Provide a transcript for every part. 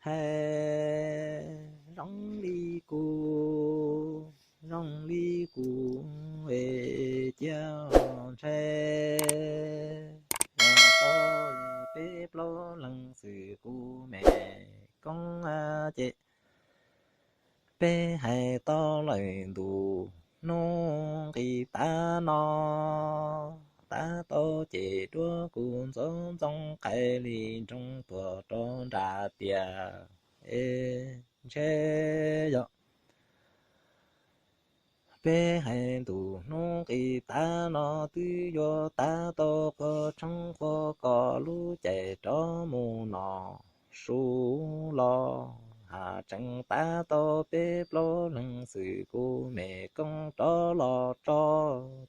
hais zoo li kuv, zoo li kuv es cia ntshe los tau peb plaub leeg xwm kuv me koob ces peb hais tau lawm ntu hnub nqis tav no, tav tau ces duab kuv ntxoov ntxoo qaim li nroo tuag rau nram tiaj es ntshe yog peb hais ntu hnub nqis tav no twb yuav tav tau qhua tshoob qhua kos lub caij rov mus no su los has tseem tav tau peb plaub leeg xwm kuv me koob rov los tso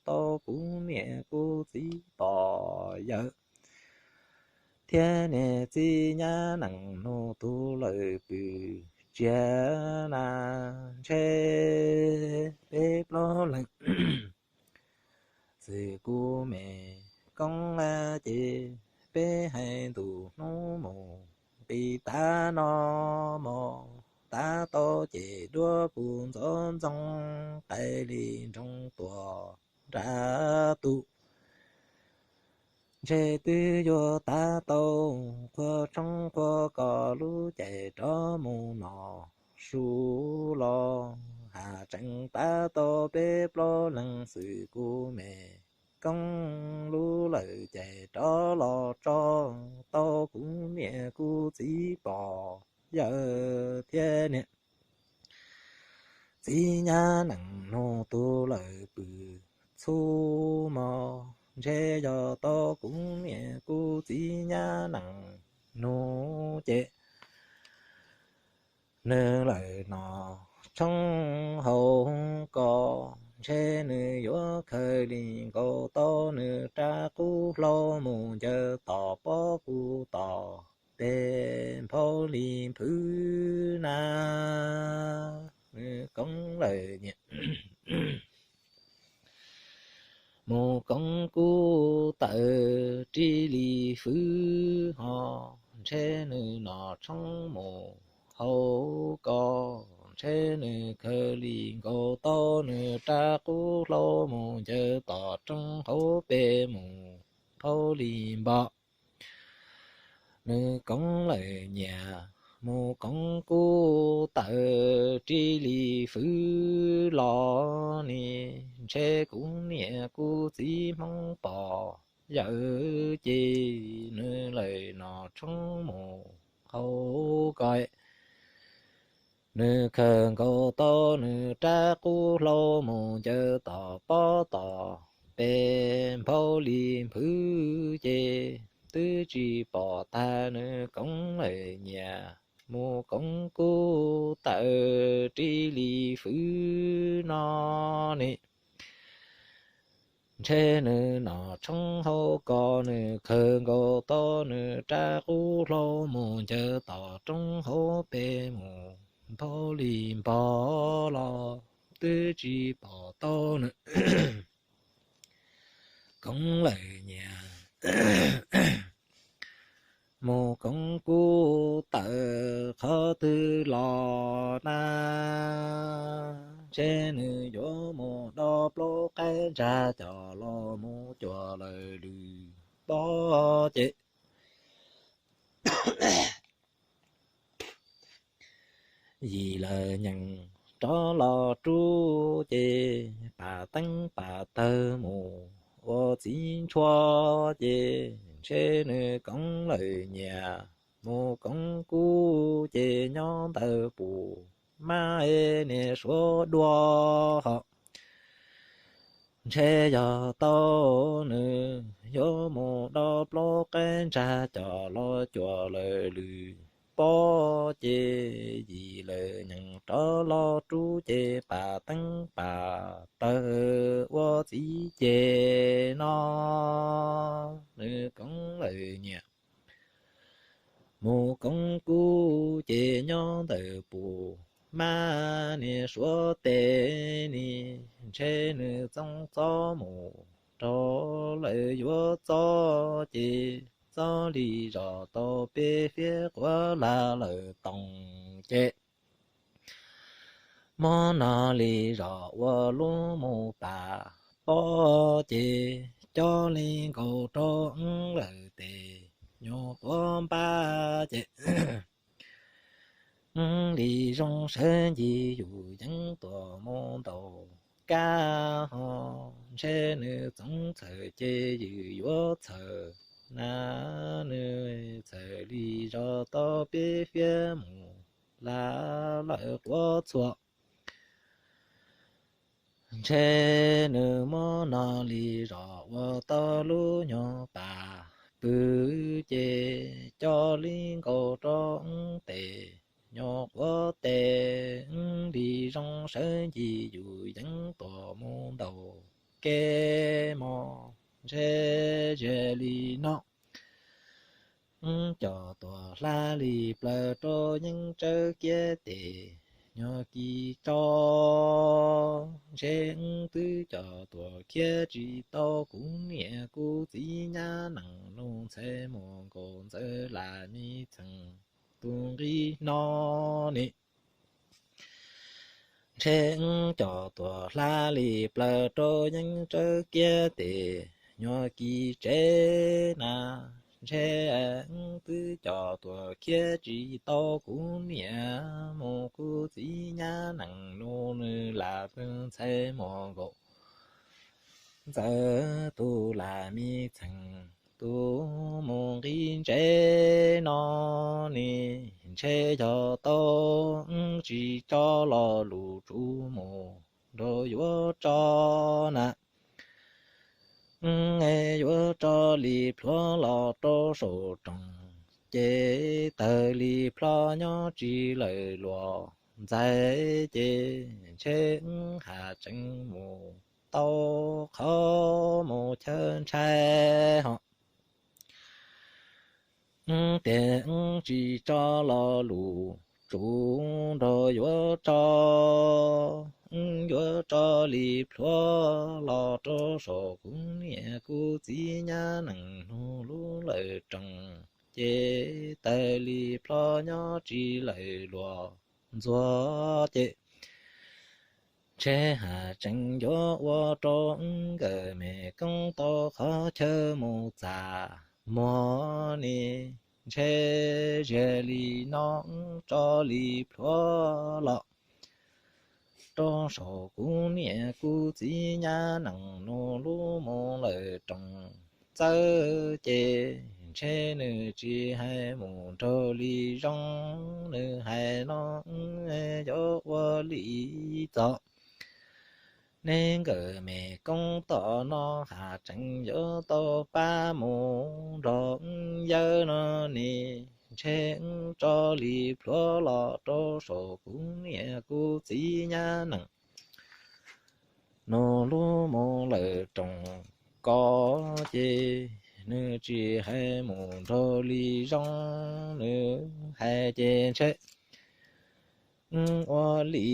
tau kuv niam kuv txiv pog yawm thiab niam txiv nyab nees nus tus lawm pw tsiag na ntshe peb plaub leeg xwm kuv me koob ces peb hais ntu hnub mus nqis tav no mog, tav tau ces duab kuv ntxoov ntxoo qaim li nroo tuag nram tus ntshe twb yuav tav tau qhua tshoob qhua kos lub caij rov mus no su los has tseem tav tau peb plaub leeg xwm kuv me koob lub lawm caij rov los tso tau kuv niam kuv txiv pog yawm thiab niam txiv nyab nees nus tus lawm pw txhub mog ntshe yog tau kuv niam kuv txiv nyab nees nus ces nws lawm no tshoob hauv ko ntshe nws yuav khaws li nkaus tau nws rab qub hlau mus ncaws tom pob kuv tom pes nphau li nphwv na. Nws koob lawm nyias mus koob kub tawm ri li fwv ho ntshe nws no tshoob mus hauv ko ntshe nws khaws li nkaus tau nws rab qub hlau mus ncaws tom roob hauv pes mus nphau li npo. Nws koob lawm nyias mus koob kub tawm ri li fwv los ni ntshe kuv niam kuv txiv Hmoob pog yawm ces nws lawm no tshoob mus hauv ko nws khaws nkaus tau nws rab qub hlau mus ncaws tom pob tom pes nphau li nphwv ces twb tsis pom tag nws koob lawm nyias mus koob kub tawm ri li fwv no ni. Ntshe nws no tshoob hauv ko nws khaws nkaus tau nws rab qub hlau mus ncaws tom roob hauv pes mus nphau li npo los twb tsis pom tau nws koob lawm nyias mus koob kub tawm qhov twg los na. Ntshe nws yuav mus do plaub qaib ntsag coj los mus cuam lawm lwm pob ces yim lawm nyeem rov los rub ces pam teeb pam tawg mus ua txiv ntshua ces ntshe nws koob lawm nyias mus koob kub ces nyob ntawm pus mab niag suav dua ho ntshe yog tau nws yuav mus do plaub qaib ntsag coj los cuam lawm lwm pob ces yim lawm nyeem rov los rub ces pam teeb pam tawg ua txiv ces no nws koob lawm nyias mus koob kub ces nyob ntawm pus mab niag suav tes ni ntshe nws txoov txob mus rau lawm yuav txob ces txob li zos tau peb fiab quav lag lawm toom ces muab no li zos ua lub mus pas pob ces coj li nkaus rau wb lawm tes nyuag quav npab ces wb li zoo sawv ncig yus yeej tuam mus ntaus kab ho ntshe nws txoov txhawm ces yus yuav txhawm na, nws txhawm li zos tau peb fiab mus lag lawm quav txhua ntshe nws muab no li zos ua tau lub nyuag pas pw ces coj li nkaus rau wb tes nyuag quav tes wb li zoo sawv ncig yus yeej tuam mus ntaus kab mog ntshe ze li no wb cov tuam hla li plaws rau yeeb tsawb kiab tes nyuag kis tso ntshe wb twb cov tuam khiav tsis tau kuv niam kuv txiv nyab nees nus ntxhais muam nkaus ntxawg lam me txheem tus nqi no ni ntshe wb cov tuam hla li plaws rau yeeb tsawb kiab tes nyuag kis tsev na ntshe wb twb cov tuam khiav tsis tau kuv niam mus kuv txiv nyab nees nus nws lam tus ntxhais muam nkaus ntxawg tus lam me txheem tus mus nqi ntsev no ni ntshe yog tau wb tsis tso lo lus tsuv mus nrog yuav tso na wb yuav tso li plhuav los rau saum roos ces tawg li plho nyob tsis lawm luag ntxais ces ntshe wb has tsees mus tau qhov mus chaw ntshai ho wb tias wb tsis tso lo lus tsuv nrog yuav tso wb yuav tso li plhuav los rau saum kuv niam kuv txiv nyab nees nus lub lawm roos ces tawg li plho nyob tsis lawm luag ntxuag ces ntshe has tsees yuav ua rau wb nkawm me koob tau qhov chaw mus txam muag ni ntshe ze li no wb tso li plhuav los rau saum kuv niam kuv txiv nyab nees nus lub mus lawm roos txawb ces ntshe nws tsis hais mus nraug li zoo nws hais no wb yuav ua li txog neb nkawm me koob tom no has tsees yuav tau pab mus nrog wb yawg no ni ntshe wb tso li plhuav los rau saum kuv niam kuv txiv nyab nees nus lub mus lawm roos ko ces nws tsis hais mus nraug li zoo nws hais ces ntshe wb ua li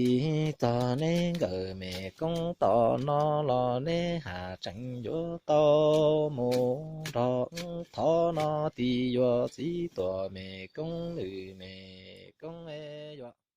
txog neb nkawm me koob tom no los neb has tsees yuav tau mus nrog wb thov no tij yuav txiv tuam me koob lwm me koob yuav